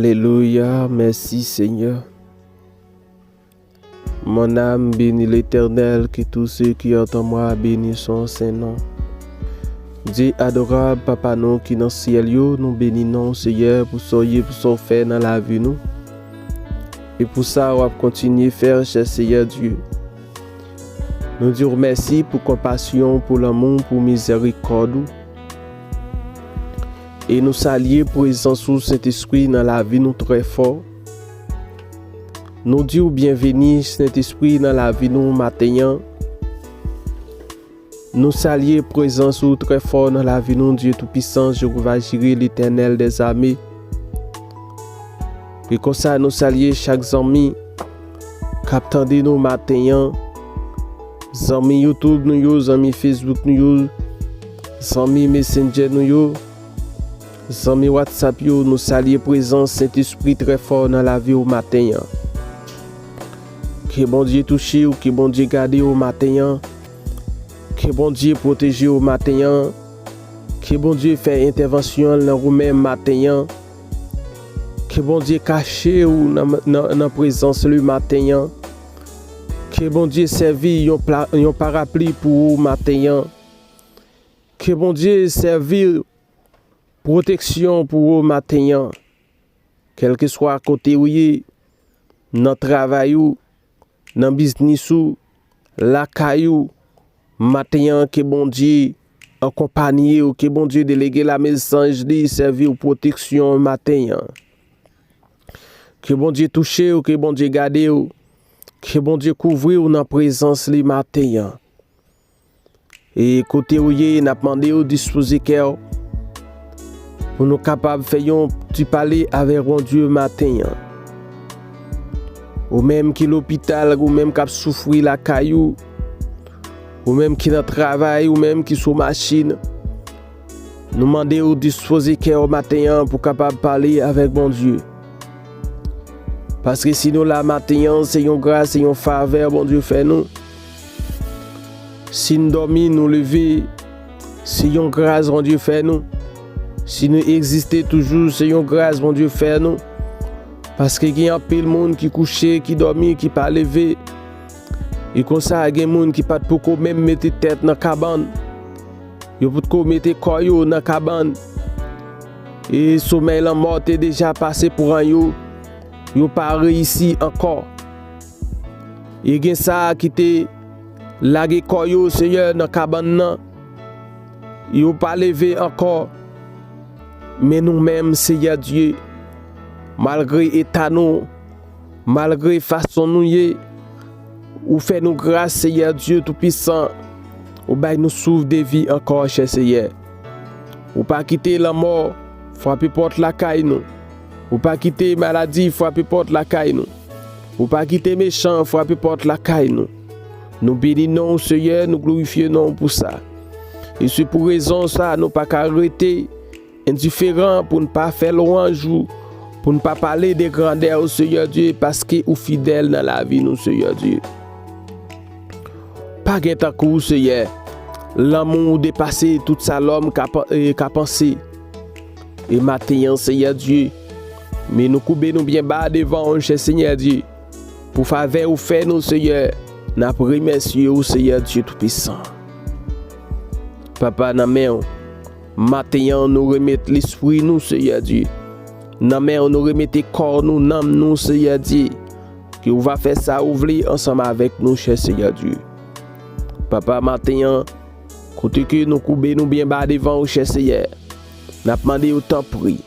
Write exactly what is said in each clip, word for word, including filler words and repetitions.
Alelouya, mèsi Senyè. Mon âme bénit l'Éternel, que tout ce qui est en moi bénisse son saint nom. Dye adorab, Papa nou ki nan syèl yo, nou beni non w, Seyè, pou sa w ye, pou sa w fè nan lavi nou. E pou sa w ap kontinye fè, chè Seyè Dye. Nou di w mèsi pou konpasyon w, pou lanmou w, pou mizèrikòd ou. E nou salye prezans ou, Sentespri, nan lavi nou trè fò. Nou di w byenveni, Sentespri, nan lavi nou maten an. Nou salye prezans ou trè fò nan lavi nou, Dye Toupisan, Jewova Jire, Letènèl dèzame. E konsa, nou salye chak zanmi k ap tande nou maten an. Zanmi YouTube nou yo, zanmi Facebook nou yo, zanmi Messenger nou yo, zanmi WhatsApp yo, nou salye prezans Sentespri trè fò nan lavi w maten an. Ke Bondye touche w, ke Bondye gade w maten an. Ke Bondye pwoteje w maten an. Ke Bondye fè entèvansyon l nan ou menm maten an. Ke Bondye kache w nan, nan, nan prezans li maten an. Ke Bondye sèvi yon pla-, yon parapli pou ou maten an. Ke Bondye sèvi pwoteksyon pou ou maten an. Kèlkeswa kote ou ye, nan travay ou, nan biznis ou, lakay ou, maten an ke Bondye akonpanye w, ke Bondye delege lame zanj li sèvi w pwoteksyon maten an. Ke Bondye touche w, ke Bondye gade w, ke Bondye kouvri w nan prezans li maten an. E kote ou ye, n ap mande w dispoze kè w pou nou kapab fè yon ti pale avèk Bondye maten an. Ou menm ki lopital, ou menm k ap soufri lakay ou, ou menm ki nan travay, ou menm ki sou machin, nou mande w dispoze kè w maten an pou kapab pale avèk Bondye. Paske si nou la maten an, se yon gras, se yon favè Bondye fè nou. Si n dòmi, nou leve, se yon gras Bondye fè nou. Si nou egziste toujou, se yon gras Bondye fè nou. Paske gen anpil moun ki kouche, ki dòmi, ki pa leve. E konsa, gen moun ki pa t poko menm mete tèt nan kabann. Yo potko mete kò yo nan kabann. E somèy lanmò te deja pase pran yo. Yo pa reyisi ankò. E gen sa ki te lage kò yo, Seyè, nan kabann nan. Yo pa leve ankò. Men nou menm, Seyè Dye, malgre eta nou, malgre fason nou ye, ou fè nou gras, Seyè Dye Toupisan. Ou bay nou souf de vi ankò, chè Seyè. Ou pa kite lanmò frape pòt lakay nou. Ou pa kite maladi frape pòt lakay nou. Ou pa kite mechan frape pòt lakay nou. Nou beni non w, Seyè, nou glorifye non w pou sa. E se pou rezon sa, nou pa ka rete endiferan pou n pa fè lwanj ou, pou n pa pale de grandè w, Seyè Dye, paske ou fidèl nan lavi nou, Seyè Dye. Pa gen tankou w, Seyè. Lanmou w depase tout sa lòm ka pa-, e, ka panse. E maten an, Seyè Dye, men nou koube nou byen ba devan w, chè Seyè Dye, pou favè ou fè nou, Seyè, n ap remèsye w, Seyè Dye Toupisan. Papa, nan men w, maten an, nou remèt lespri nou, Seyè Dye. Nan men w, nou remete kò nou, nanm nou, Seyè Dye. Ke ou va fè sa ou vle ansanm avèk nou, chè Seyè Dye. Papa, maten an, kote ke nou koube nou byen ba devan ou, chè Seyè, n ap mande w, tanpri,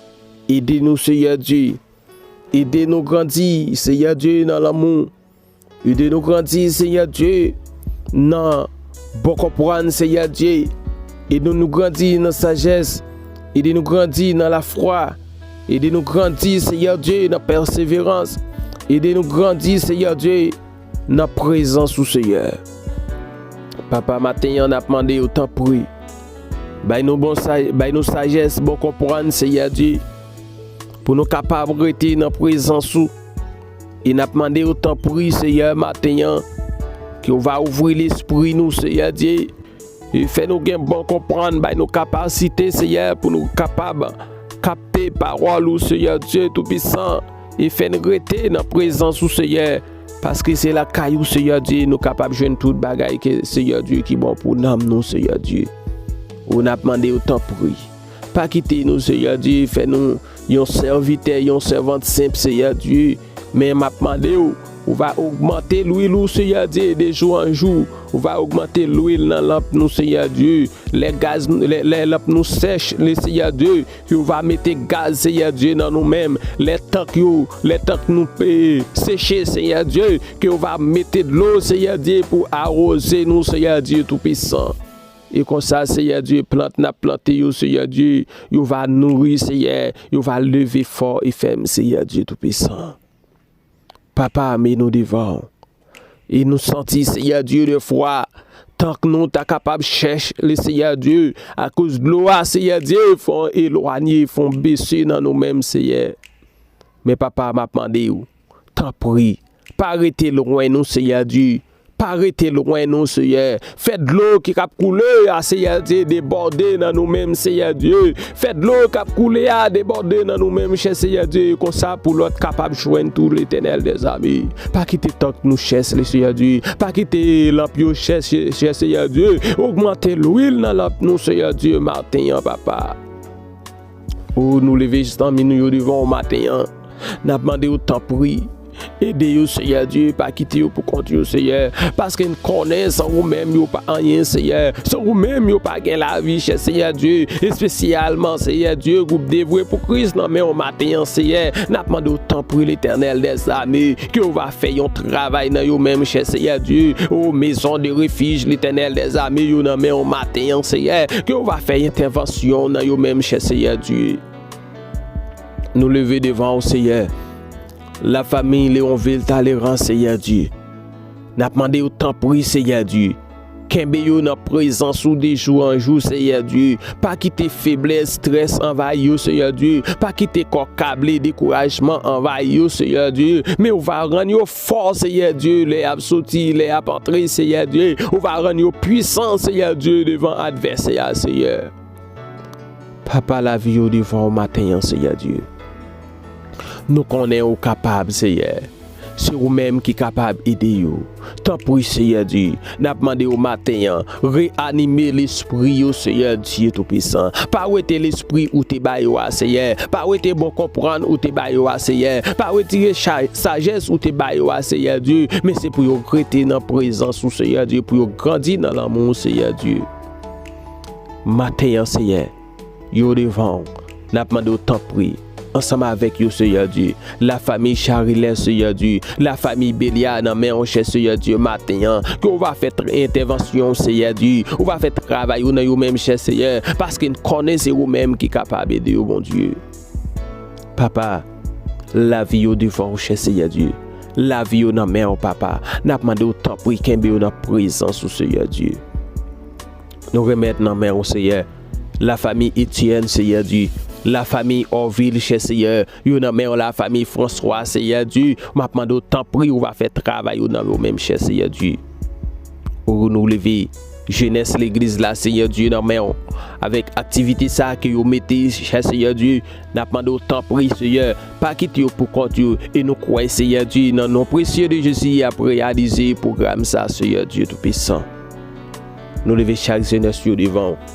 ede nou, Seyè Dye. Ede nou grandi, Seyè Dye, nan lanmou. Ede nou grandi, Seyè Dye, nan bon konprann, Seyè Dye. Ede nou grandi nan sajès. Ede nou grandi nan lafwa. Ede nou grandi, Seyè Dye, nan pèseverans. Ede nou grandi, Seyè Dye, nan prezans ou, Seyè. Papa, maten an, n ap mande w, tanpri, bay nou bon sa-, bay nou sajès, bon konprann, Seyè Dye, pou nou kapab rete nan prezans ou. E n ap mande w, tanpri, Seyè, maten an, ke w va ouvri lespri nou, Seyè Dye, e fè nou gen bon konprann, bay nou kapasite, Seyè, pou nou kapab kapte pawòl ou, Seyè Dye Toupisan, e fè n rete nan prezans ou, Seyè, paske se lakay ou, Seyè Dye, nou kapab jwenn tout bagay ke, Seyè Dye, ki bon pou nanm nou, Seyè Dye. Ou n ap mande w, tanpri, pa kite nou, Seyè Dye, fè nou yon sèvitè, yon sèvant senp, Seyè Dye. Men m ap mande w, ou va ogmante lwil ou, Seyè Dye, de jou an jou. Ou va ogmante lwil nan lanp nou, Seyè Dye. Lè gaz, lè, lè lanp nou sèch, le Seyè Dye, ke ou va mete gaz, Seyè Dye, nan nou menm. Lè tank yo, lè tank nou, eh, seche, Seyè Dye, ke ou va mete dlo, Seyè Dye, pou awoze nou, Seyè Dye Toupisan. E konsa, Seyè Dye, plant n ap plante yo, Seyè Dye, yo va nouri, Seyè, yo va leve fò e fèm, Seyè Dye Toupisan. Papa, men nou devan w. E nou santi, Seyè Dye, defwa, tank nou ta kapab sèch, le Seyè Dye, akoz dlo a, Seyè Dye, fè w elwanye, fè w bese nan nou menm, Seyè. Men, Papa, m ap mande w, tanpri, pa rete lwen nou, Seyè Dye. Pa rete lwen nou, Seyè. Fè dlo ki k ap koule a, Seyè Dye, debòde nan nou menm, Seyè Dye. Fè dlo k ap koule a debòde nan nou menm, chè Seyè Dye, konsa pou lòt kapab jwenn tou, Letènèl dèzame. Pa kite tank nou chèch, le Seyè Dye. Pa kite lanp yo chèch, chè Seyè Dye. Ogmante lwil nan lanp nou, Seyè Dye, maten an, Papa. O, nou leve zanmi nou yo devan w maten an. N ap mande w, tanpri, ede yo, Seyè Dye, pa kite yo pou kont yo, Seyè, paske n konnen san ou menm yo pa anyen, Seyè. San ou menm yo pa gen lavi, chè Seyè Dye, espesyalman, Seyè Dye, gwoup Devwe pou Kris nan men w maten an, Seyè. N ap mande w, tanpri, Letènèl dèzame, ke w va fè yon travay nan yo menm, chè Seyè Dye. O, mezon de refij, Letènèl dèzame, yo nan men w maten an, Seyè, ke w va fè entèvansyon nan yo menm, chè Seyè Dye. Nou leve devan w, Seyè. Lafanmi Leonville Talleyrand, Seyè Dye. N ap mande w, tanpri, Seyè Dye. Kenbe yo nan prezans ou de jou an jou, Seyè Dye. Pa kite feblès, estrès anvayi yo, Seyè Dye. Pa kite kò kable, dekourajman anvayi yo, Seyè Dye. Men ou va rann yo fò, Seyè Dye, lè y ap soti, lè y ap antre, Seyè Dye. Ou va rann yo pwisan, Seyè Dye, devan advèsè a, Seyè. Papa, lavi yo devan w maten an, Seyè Dye. Nou konnen ou kapab, Seyè. Se ou menm ki kapab ede yo. Tanpri, Seyè Dye, n ap mande w maten an, reyanime lespri yo, Seyè Dye Toupisan. Pa wete lespri ou te ba yo a, Seyè. Pa wete bon konprann ou te ba yo a, Seyè. Pa retire cha-, sajès ou te ba yo a, Seyè Dye. Men se pou yo rete nan prezans ou, Seyè Dye, pou yo grandi nan lanmou w, Seyè Dye. Maten an, Seyè, yo devan w. N ap mande w, tanpri, ansanm avèk yo, Seyè Dye, lafanmi Charilè, Seyè Dye, lafanmi Belia nan men w, chè Seyè Dye, maten an, ke w va fè tr-, entèvansyon, Seyè Dye, ou va fè travay ou nan yo menm, chè Seyè, paske n konnen se ou menm ki kapab ede yo, Bondye. Papa, lavi yo devan w, chè Seyè Dye, lavi yo nan men w, Papa, n ap mande w, tanpri, kenbe yo nan prezans ou, Seyè Dye. Nou remèt nan men w, Seyè, lafanmi Etienne, Seyè Dye, lafanmi Orville, chè Seyè, yo nan men w, lafanmi François, Seyè Dye, m ap mande w, tanpri, ou va fè travay ou nan yo menm, chè Seyè Dye. Ou nou leve jenès legliz la, Seyè Dye, nan men w, avèk aktivite sa ke yo mete, chè Seyè Dye, n ap mande w, tanpri, Seyè, pa kite yo pou kont yo, e nou kwè, Seyè Dye, nan non presye de Jezi, y ap reyalize pwogram sa, Seyè Dye Toupisan. Nou leve chak jenès yo devan w.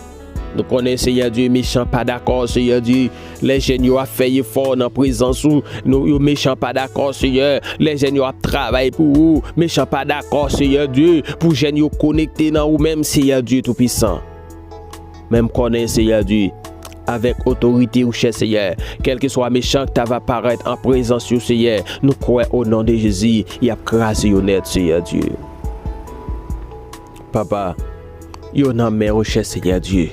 Nou konnen, Seyè Dye, mechan pa dakò, Seyè Dye. Lè jèn yo ap fè efò nan prezans ou, nou, yo mechan pa dakò, Seyè. Lè jèn yo ap travay pou ou, mechan pa dakò, Seyè Dye, pou jèn yo konekte nan ou menm, Seyè Dye Toupisan. Men m konnen, Seyè Dye, avèk otorite ou, chè Seyè, kèlkeswa mechan ki ta va parèt an prezans yo, Seyè, nou kwè, o non de Jezi, y ap kraze yo nèt, Seyè Dye. Papa, yo nan men w, chè Seyè Dye.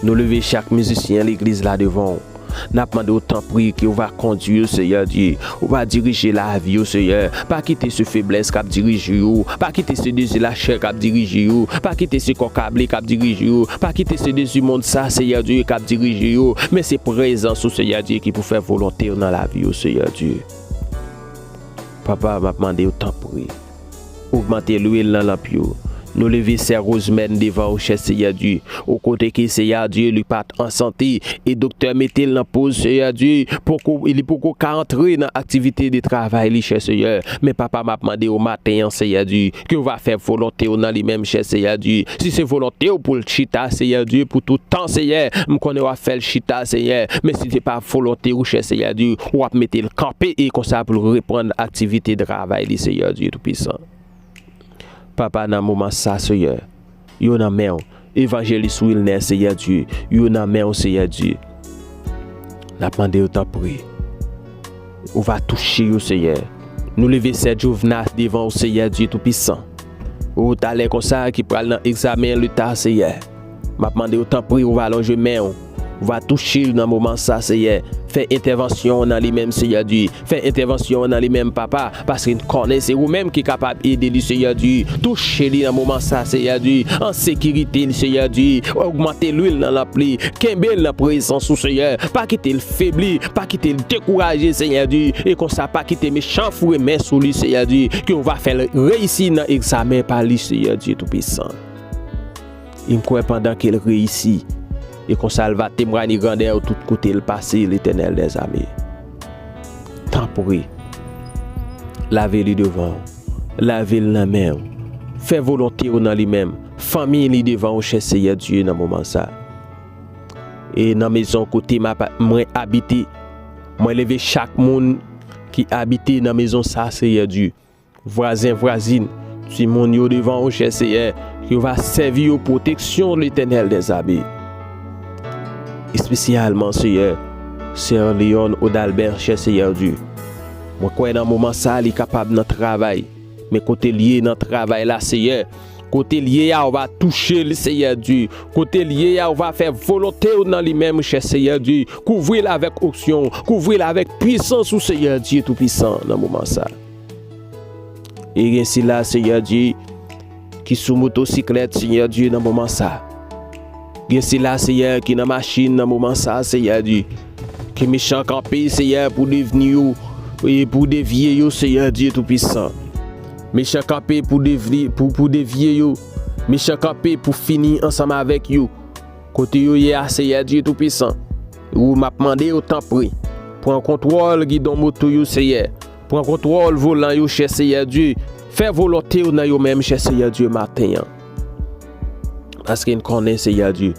Nou leve chak mizisyen legliz la devan w. N ap mande w, tanpri, ke w va kondui yo, Seyè Dye. Ou va dirije lavi yo, Seyè. Pa kite se feblès k ap dirije yo. Pa kite se dezi lachè k ap dirije yo. Pa kite se kò kable k ap dirije yo. Pa kite se dezi mond sa, Seyè Dye, k ap dirije yo. Men se prezans ou, Seyè Dye, ki pou fè volonte w nan lavi yo, Seyè Dye. Papa, m ap mande w, tanpri, ogmante lwil nan lanp yo. Nou leve sè Rosemèn devan ou, chè Seyè Dye. Ou kote ke Seyè Dye, li pa t an sante, e doktè mete l nan poz, Seyè Dye, poko, li poko ka antre nan aktivite de travay li, chè Seyè. Men papa, m ap mande w maten an, Seyè Dye, ke w va fè volonte w nan li menm, chè Seyè Dye. Si se volonte w pou l chita, Seyè Dye, pou tout tan, Seyè, m konnen w ap fè l chita, Seyè. Men si se pa volonte w, chè Seyè Dye, w ap mete l kanpe e konsa pou l reprann aktivite travay li, Seyè Dye Toupisan. Papa, nan moman sa, Seyè, yo nan men w. Evanjelis Wilner, Seyè Dye, yo nan men w, Seyè Dye. N ap mande w, tanpri, ou va touche yo, Seyè. Nou leve sè Jovnas devan w, Seyè Dye Toupisan. Ou talè konsa ki pral nan egzamen leta, Seyè. M ap mande w, tanpri, ou va lonje men w. Ou va touche l nan moman sa, Seyè. Fè entèvansyon w nan li menm, Seyè Dye. Fè entèvansyon w nan li menm, papa, paske n konnen se ou menm ki kapab ede li, Seyè Dye. Touche li nan moman sa, Seyè Dye. An sekirite li, Seyè Dye. Ogmante lwil nan lanp li. Kenbe l nan prezans ou, Seyè. Pa kite l febli. Pa kite l dekouraje, Seyè Dye. E konsa, pa kite mechan foure men sou li, Seyè Dye. Ke w va fè l reyisi nan egzamen pa li, Seyè Dye Toupisan. E m kwè pandan ke l reyisi, e konsa l va temwanye grandè w tout kote l pase, Letènèl dèzame. Tanpri, lave li devan w, lave l nan men w, fè volonte w nan li menm, fanmi li devan w, chè Seyè Dye, nan moman sa. E nan mezon kote m ap, mwen abite, mwen leve chak moun ki abite nan mezon sa, Seyè Dye. Vwazen, vwazin, timoun yo devan w, chè Seyè, yo va sèvi yo pwoteksyon Letènèl dèzame. Espesyalman, Seyè, sè Leon Odalbè, chè Seyè Dye. Mwen kwè nan moman sa, li kapab nan travay. Men kote l ye nan travay la, Seyè, kote l ye a, ou va touche l, Seyè Dye. Kote l ye a, ou va fè volonte w nan li menm, chè Seyè Dye. Kouvri l avèk onksyon, kouvri l avèk pwisans ou, Seyè Dye Toupisan, nan moman sa. E gen sila, Seyè Dye, ki sou motosiklèt, Seyè Dye, nan moman sa. Gen sila, Seyè, ki nan machin nan moman sa, Seyè Dye. Ke mechan kanpe, Seyè, pou devni yo, e pou devye yo, Seyè Dye Toupisan. Mechan kanpe pou devni, pou, pou devye yo. Mechan kanpe pou fini ansanm avèk yo. Kote yo ye a, Seyè Dye Toupisan, ou m ap mande w, tanpri, pran kontwòl gidon moto yo, Seyè. Pran kontwòl volan yo, chè Seyè Dye. Fè volonte w nan yo menm, chè Seyè Dye, maten an. Paske n konnen, Seyè Dye,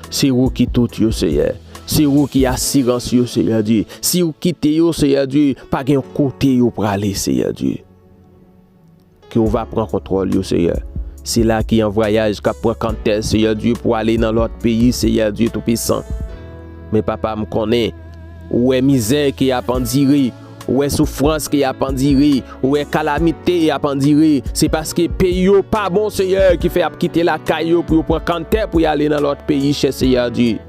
se ou ki tout yo, Seyè. Se ou ki asirans yo, Seyè Dye. Si w kite yo, Seyè Dye, pa gen kote yo prale, Seyè Dye. Ke w va pran kontwòl yo, Seyè. Sila ki an vwayaj, k ap pran kanntè, Seyè Dye, pou ale nan lòt peyi, Seyè Dye Toupisan. Men, Papa, m konnen, ou wè mizè ke y ap andire, ou wè soufrans ke y ap andire, ou wè kalamite y ap andire. Se paske peyi yo pa bon, Seyè, ki fè y ap kite lakay yo pou yo pran kanntè pou y ale nan lòt peyi, chè Seyè Dye.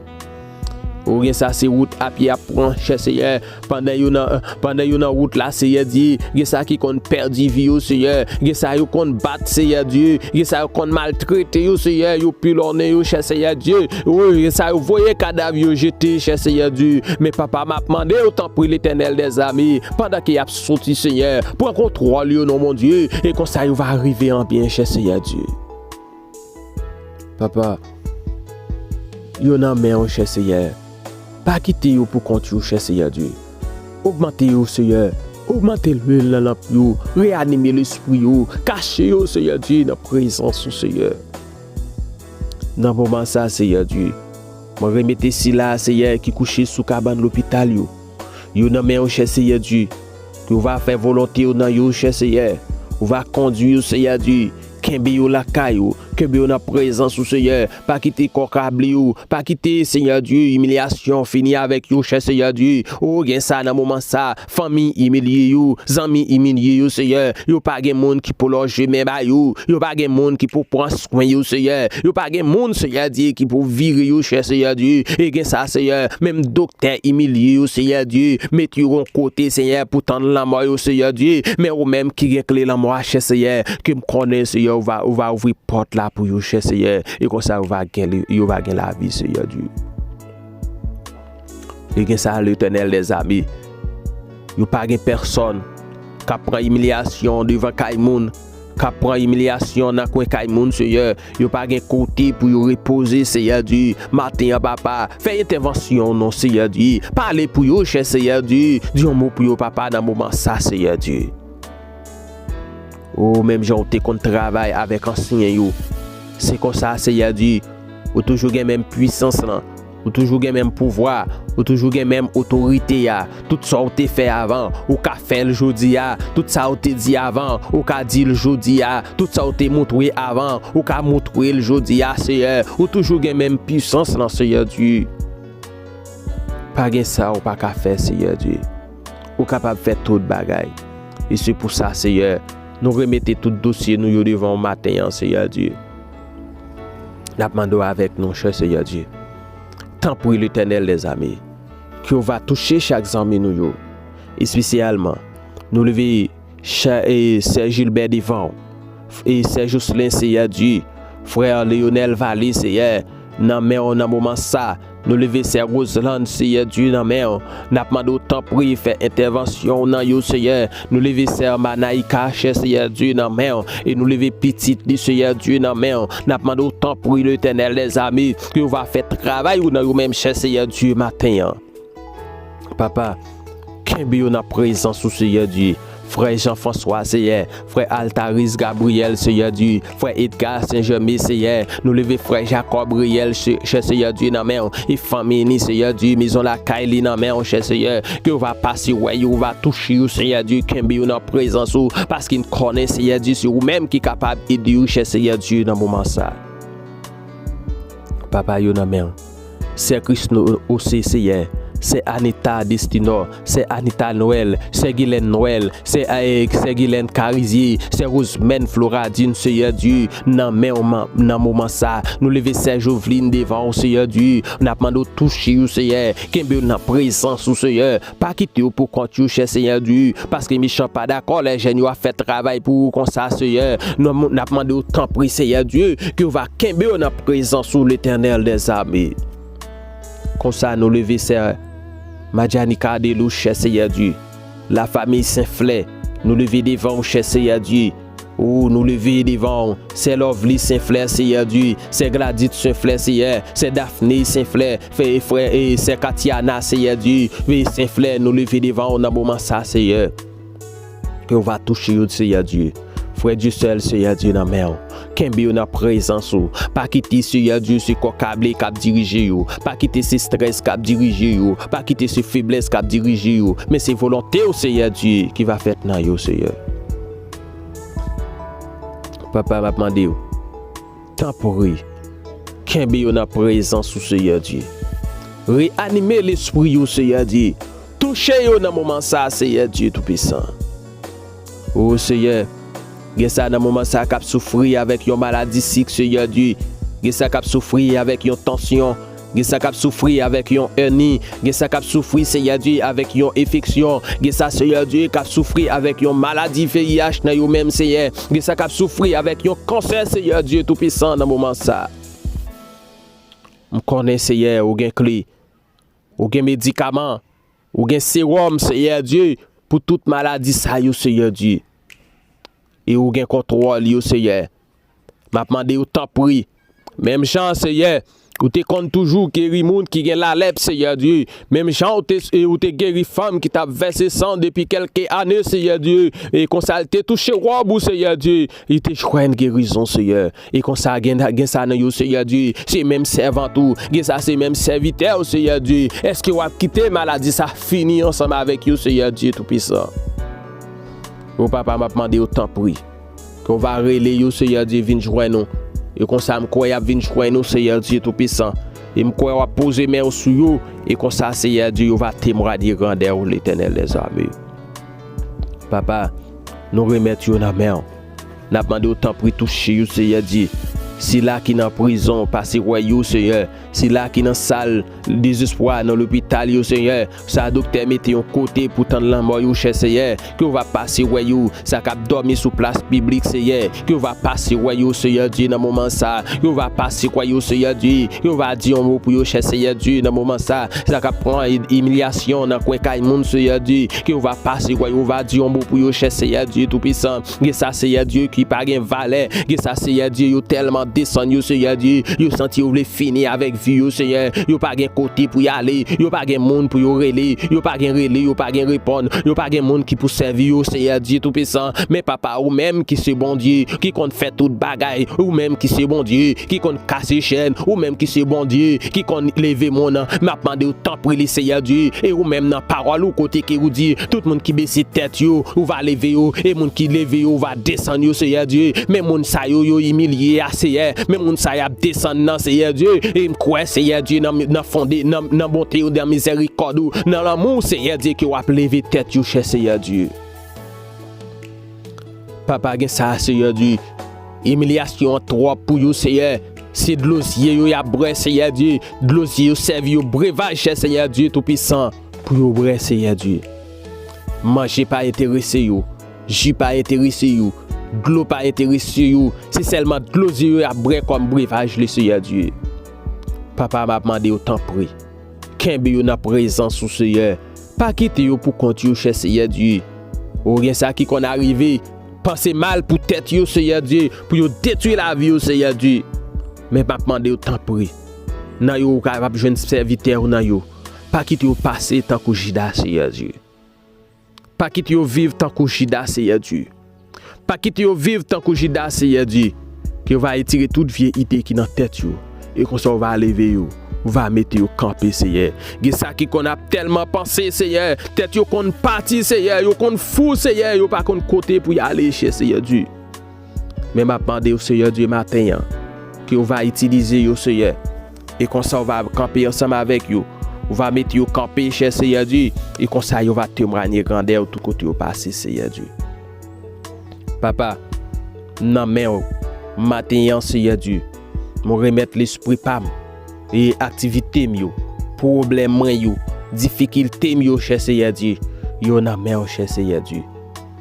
Ou gen sa se wout apye y ap pran, chè Seyè. Pandan yo nan, pandan yo nan wout la, Seyè Dye, gen sa ki konn pèdi vi yo, Seyè. Gen sa yo konn bat, Seyè Dye. Gen sa yo konn maltrete yo, Seyè. Yo pilonnen yo, chè Seyè Dye. Wi, gen sa yo voye kadav yo jete, chè Seyè Dye. Men Papa, m ap mande w, tanpri, Letènèl dèzame, pandan ke y ap soti, Seyè, pran kontwòl yo, non, Bondye. E konsa yo va rive an byen, chè Seyè Dye. Papa, yo nan men w, chè Seyè. Pa kite yo pou kont yo, chè Seyè Dye. Ogmante yo, Seyè. Ogmante lwil nan lanp yo. Reyanime lespri yo. Kache yo, Seyè Dye, nan prezans ou, Seyè. Nan moman sa, Seyè Dye, mwen remete sila, Seyè, ki kouche sou kabann lopital yo. Yo nan men w, chè Seyè Dye. Ke w va fè volonte w nan yo, chè Seyè. Ou va kondwi yo, Seyè Dye. Kenbe yo lakay ou. Kenbe yo nan prezans ou, Seyè. Pa kite kò kable yo. Pa kite, Seyè Dye, imilyasyon fini avèk yo, chè Seyè Dye. O, gen sa nan moman sa. Fanmi imilye yo. Zanmi imilye yo, Seyè. Yo pa gen moun ki pou lonje men ba yo. Yo pa gen moun ki pou pran swen yo, Seyè. Yo pa gen moun, Seyè Dye, ki pou vire yo, chè Seyè Dye. E gen sa, Seyè. Menm doktè imilye yo, Seyè Dye. Met yo yon kote, Seyè, pou tann lanmò yo, Seyè Dye. Men ou menm ki gen kle lanmò a, chè Seyè. Ke m konnen, Seyè, ou va, ou va ouvri pòt la pou yo, chè Seyè. E konsa, yo va gen, yo va gen lavi, Seyè Dye. E gen sa, Letènèl dèzame. Yo pa gen pèsonn k ap pran imilyasyon devan kay moun. k ap pran imilyasyon nan kwen kay moun, Seyè. Yo pa gen kote pou yo repoze, Seyè Dye. Maten an, Papa, fè entèvansyon w non, Seyè Dye. Pale pou yo, chè Seyè Dye. Di yon mo pou yo, Papa, nan moman sa, Seyè Dye. O, menm jan w te konn travay avèk ansyen yo. Se konsa, Seyè Dye, ou toujou gen menm pwisans lan. Ou toujou gen menm pouvwa. Ou toujou gen menm otorite a. Tout sa w te fè avan, ou ka fè l jodi a. Tout sa w te di avan, ou ka di l jodi a. Tout sa w te montre avan, ou ka montre l jodi a, Seyè. Ou toujou gen menm pwisans lan, Seyè Dye. Pa gen sa ou pa ka fè, Seyè Dye. Ou kapab fè tout bagay. E se pou sa, Seyè, nou remete tout dosye nou yo devan w maten an, Seyè Dye. N ap mande w avèk nou, chè Seyè Dye. Tanpri, Letènèl dèzame, ke w va touche chak zanmi nou yo. Espesyalman, nou leve chè, e, sè Gilbert devan w. E sè Jocelyn, Seyè Dye. Frè Leonel Vallée, Seyè, nan men w nan moman sa. Nou leve sè Roseland, Seyè Dye, nan men w. N ap mande w tanpri fè entèvansyon w nan yo, Seyè. Nou leve sè Manaïka, chè Seyè Dye, nan men w. E nou leve pitit li, Seyè Dye, nan men w. N ap mande w tanpri, Letènèl dèzame, ke w va fè travay ou nan yo menm, chè Seyè Dye, maten an. Papa, kenbe yo nan prezans ou, Seyè Dye. Frè Jean François, Seyè. Frè Altaris Gabriel, Seyè Dye. Frè Edgar Saint-Germain, Seyè. Nou leve frè Jacob Reyel, chè, chè Seyè Dye, nan men w. E fanmi li, Seyè Dye. Mezon lakay li nan men w, chè Seyè. Ke w va pase wè yo, w va touche yo, Seyè Dye. Kenbe yo nan prezans ou. Paske n konnen, Seyè Dye, se ou menm ki kapab ede yo, chè Seyè Dye, nan moman sa. Papa, yo nan men w. Sè Krisno Ose, Seyè, sè Anita Destinor, sè Anita Noël, sè Gilène Noël, sè, eh, sè Gilène Carizier, sè Rosemène Floradine, Seyè Dye, nan men w man-, nan moman sa. Nou leve sè Joveline devan w, Seyè Dye. N ap mande w touche yo, Seyè. Kenbe yo nan prezans ou, Seyè. Pa kite yo pou kont yo, chè Seyè Dye, paske mechan pa dakò lè jèn yo ap fè travay pou ou konsa, Seyè. Nou, n ap mande w tanpri, Seyè Dye, ke w va kenbe yo nan prezans ou, Letènèl dèzame. Konsa, nou leve sè Madjanika Delouche, chè Seyè Dye. Lafanmi Senflè, nou leve devan w, chè Seyè Dye. O, nou leve devan w, sè Lovely Senflè, Seyè Dye, sè Gladys Senflè, Seyè, sè Daphne Senflè, fè, frè, e sè Katiana, Seyè Dye, e Senflè, nou leve devan w nan moman sa, Seyè. Ke w va touche yo, Seyè Dye. Frè Dieuseul, Seyè Dye, nan men w. Kenbe yo nan prezans ou. Pa kite, Seyè Dye, se kò kable k ap dirije yo. Pa kite se strès k ap dirije yo. Pa kite se feblès k ap dirije yo. Men se volonte w, Seyè Dye, ki va fèt nan yo, Seyè. Papa, m ap mande w, tanpri, kenbe yo nan prezans ou, Seyè Dye. Reanime lespri yo, Seyè Dye. Touche yo nan moman sa, Seyè Dye Toupisan. O Seyè, gen sa nan moman sa k ap soufri avèk yon maladi sik, Seyè Dye. Gen sa k ap soufri avèk yon tansyon. Gen sa k ap soufri avèk yon èni. Gen sa k ap soufri, Seyè Dye, avèk yon enfeksyon. Gen sa, Seyè Dye, k ap soufri avèk yon maladi V I H nan yo menm, Seyè. Gen sa k ap soufri avèk yon kansè, Seyè Dye Toupisan, nan moman sa. M konnen, Seyè, ou gen kle. Ou gen medikaman. Ou gen sewòm, Seyè Dye, pou tout maladi sa yo, Seyè Dye. E ou gen kontwòl yo, Seyè. M ap mande w tanpri. Menm jan, Seyè, ou te konn toujou geri moun ki gen lalèp, Seyè Dye. Menm jan ou te, e ou te geri fanm ki t ap vèse san depi kèlke ane, Seyè Dye. E konsa l te touche wòb ou, Seyè Dye. Li te jwenn gerizon, Seyè. E konsa, gen, gen sa nan yo, Seyè Dye, se menm sèvant ou. Gen sa, se menm sèvitè ou, Seyè Dye. Èske w ap kite maladi sa fini ansanm avèk yo, Seyè Dye Toupisan? O Papa, m ap mande w tanpri, ke w va rele yo, Seyè Dye, vin jwenn ou. E konsa, m kwè y ap vin jwenn ou, Seyè Dye Toupisan. E m kwè w ap poze men w sou yo. E konsa, Seyè Dye, yo va temwanye grandè w, Letènèl dèzame. Papa, nou remèt yo nan men w. N ap mande w tanpri touche yo, Seyè Dye. Sila ki nan prizon, pase wè yo, Seyè. Sila ki nan sal dezespwa, nan lopital yo, Seyè. Sa doktè mete yon kote pou tann lanmò yo, chè Seyè. Ke w va pase wè yo. Sa k ap dòmi sou plas piblik, Seyè. Ke w va pase wè yo, Seyè Dye, nan moman sa. Ke w va pase wè yo, Seyè Dye. Ke w va di yon mo pou yo, chè Seyè Dye, nan moman sa. Sa k ap pran imilyasyon nan kwen kay moun, Seyè Dye. Ke w va pase wè yo, w va di yon mo pou yo, chè Seyè Dye Toupisan. Gen sa, Seyè Dye, ki pa gen valè. Gen sa, Seyè Dye, yo tèlman desann yo, Seyè Dye. Yo santi yo vle fini avèk vi yo, Seyè. Yo pa gen kote pou y ale. Yo pa gen moun pou yo rele. Yo pa gen rele, yo pa gen reponn. Yo pa gen moun ki pou sèvi yo, Seyè Dye Toupisan. Men Papa, ou menm ki se Bondye, ki konn fè tout bagay. Ou menm ki se Bondye, ki konn kase chèn. Ou menm ki se Bondye, ki konn leve moun. M ap mande w, tanpri li, Seyè Dye. E ou menm nan pawòl ou kote ke ou di, tout moun ki bese tèt yo, ou va leve yo, e moun ki leve yo, ou va desann yo, Seyè Dye. Men moun sa yo, yo imilye a, Seyè. Men moun sa y ap desann nan, Seyè Dye. E m kwè, Seyè Dye, nan, nan fonde, nan, nan bonte w, nan mizèrikòd ou, nan lanmou w, Seyè Dye, ke w ap leve tèt yo, chè Seyè Dye. Papa, gen sa, Seyè Dye. Imilyasyon an twòp pou yo, Seyè. Se dlo zye yo y ap bwè, Seyè Dye. Dlo zye yo sèvi yo brevaj, chè Seyè Dye Toupisan, pou yo bwè, Seyè Dye. Manje pa enterese yo. Ji pa enterese yo. Dlo pa enterese yo. Se sèlman dlo zye yo y ap bwè kòm brevaj, le Seyè Dye. Papa, m ap mande w, tanpri. Kenbe yo nan prezans ou, Seyè. Pa kite yo pou kont yo, chè Seyè Dye. Ou gen sa ki konn arive, panse mal pou tèt yo, Seyè Dye, pou yo detwi lavi yo, Seyè Dye. Men m ap mande w, tanpri, nan yo ou kapab jwenn sèvitè ou nan yo. Pa kite yo pase tankou Jida, Seyè Dye. Pa kite yo viv tankou Jida, Seyè Dye. Pa kite yo viv tankou Jida, Seyè Dye. Ke yo va etire tout vye ide ki nan tèt yo. E konsa, ou va leve yo. Ou va mete yo kanpe, Seyè. Gen sa ki konn ap tèlman panse, Seyè. Tèt yo konn pati, Seyè. Yo konn fou, Seyè. Yo pa konn kote pou y ale, chè Seyè Dye. Men m ap mande w, Seyè Dye, maten an, ke w va itilize yo, Seyè. E konsa, w va kanpe ansanm avèk yo. Ou va mete yo kanpe, chè Seyè Dye. E konsa, yo va temwanye grandè w tout kote yo pase, Seyè Dye. Papa, nan men w, maten an, Seyè Dye, mwen remèt lespri pa m, e aktivite m yo, pwoblèm mwen yo, difikilte m yo, chè Seyè Dye, yo nan men w, chè Seyè Dye.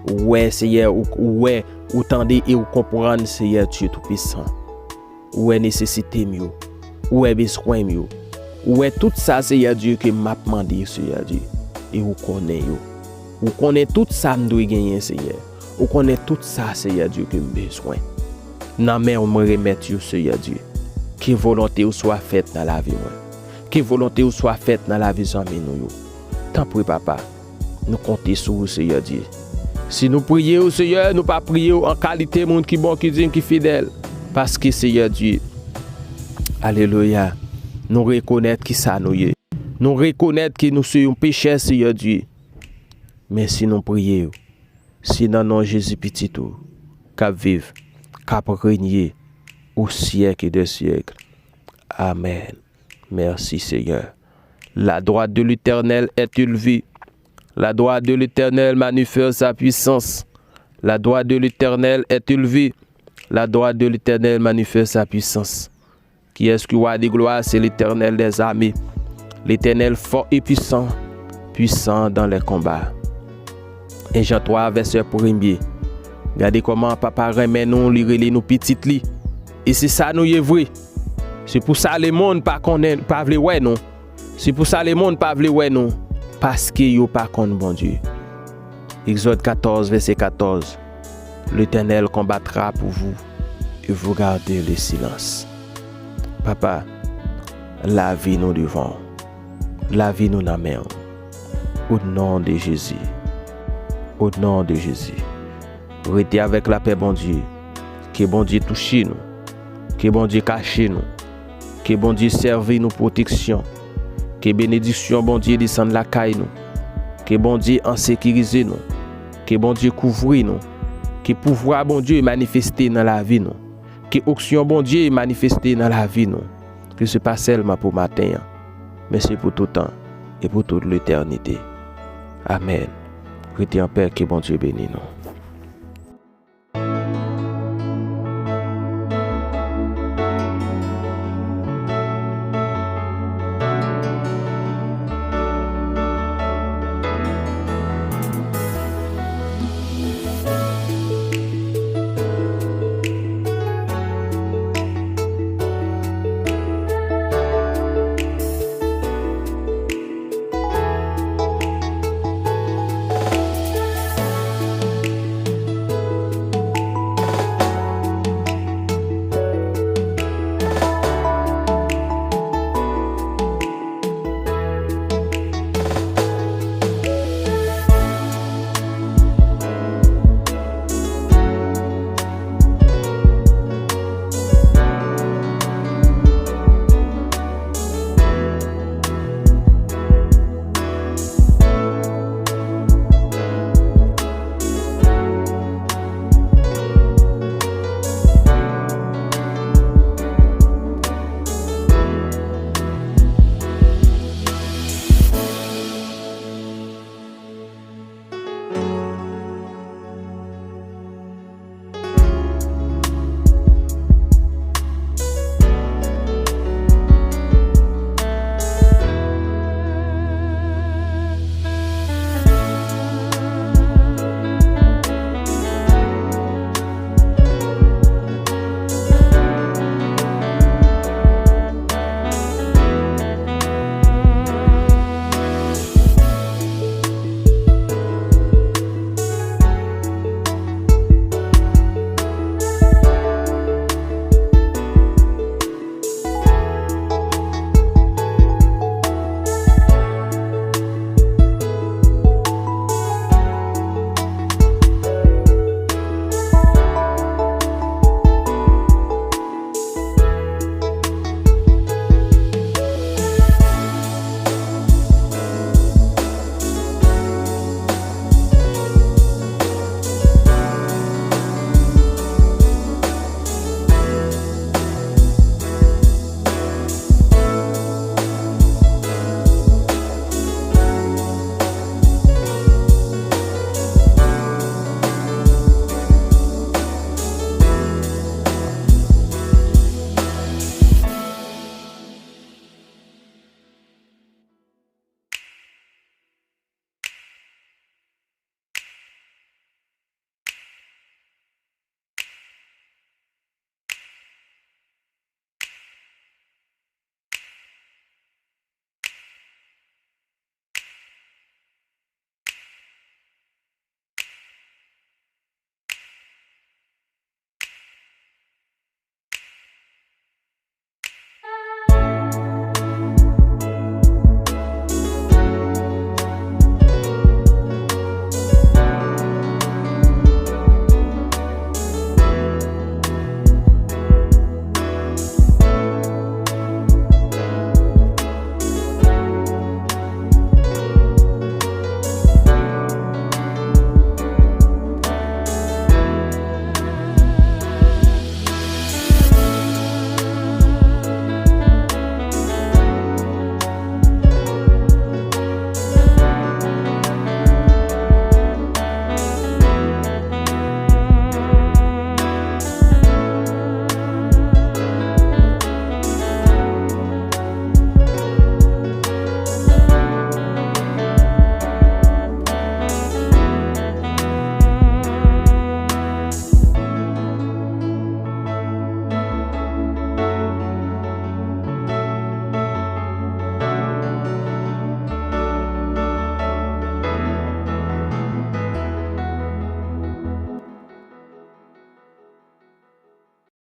Ou wè, Seyè, ou, ou wè, ou tande e ou konprann, Seyè Dye Toupisan. Ou wè nesesite m yo. Ou wè bezwen m yo. Ou wè tout sa, Seyè Dye, ke m ap mande, Seyè Dye. E ou konnen yo. Ou konnen tout sa m dwe genyen, Seyè. Ou konnen tout sa, Seyè Dye, ke m bezwen. Nan men w mwen remèt yo, Seyè Dye. Ke volonte w swa fèt nan lavi mwen. Ke volonte w swa fèt nan lavi zanmi nou yo. Tanpri, Papa. Nou konte sou ou, Seyè Dye. Si nou priye w, Seyè, nou pa priye w an kalite moun ki bon, ki diy, ki fidèl. Paske, Seyè Dye, alelouya, nou rekonèt ki sa nou ye. Nou rekonèt ke nou se yon pechè, Seyè Dye. Men si nou priye w, se nan non Jezi, Pitit ou, k ap viv, k ap renye au siècle des siècles. Amen. Merci, Seigneur. La droite de l'Éternel est élevée. La droite de l'Éternel manifeste sa puissance. La droite de l'Éternel est élevée. La droite de l'Éternel manifeste sa puissance. Qui est-ce qui roi de gloire? C'est l'Éternel des armées. L'Éternel fort et puissant, puissant dans les combats. En Jan twa, vèsè premye. Gade kòman Papa renmen nou, li rele nou pitit li. E se sa nou ye vre. Se pou sa lemonn pa konnen, pa vle wè nou. Se pou sa lemonn pa vle wè nou, paske yo pa konn Bondye. Egzòd katòz, vèsè katòz. L'Éternel combattra pour vous, et vous gardez le silence. Papa, lavi nou devan w. Lavi nou nan men w. O non de Jezi. O non de Jezi. Rete avèk lapè Bondye. Ke Bondye touche nou. Ke Bondye kache nou. Ke Bondye sèvi nou pwoteksyon. Ke benediksyon Bondye desann lakay nou. Ke Bondye ansekirize nou. Ke Bondye kouvri nou. Ke pouvwa Bondye manifeste nan lavi nou. Ke onksyon Bondye manifeste nan lavi nou. Ke se pa sèlman pou maten an, men se pou toutan e pou tout letènite. Amèn. Rete anpè, ke Bondye beni nou.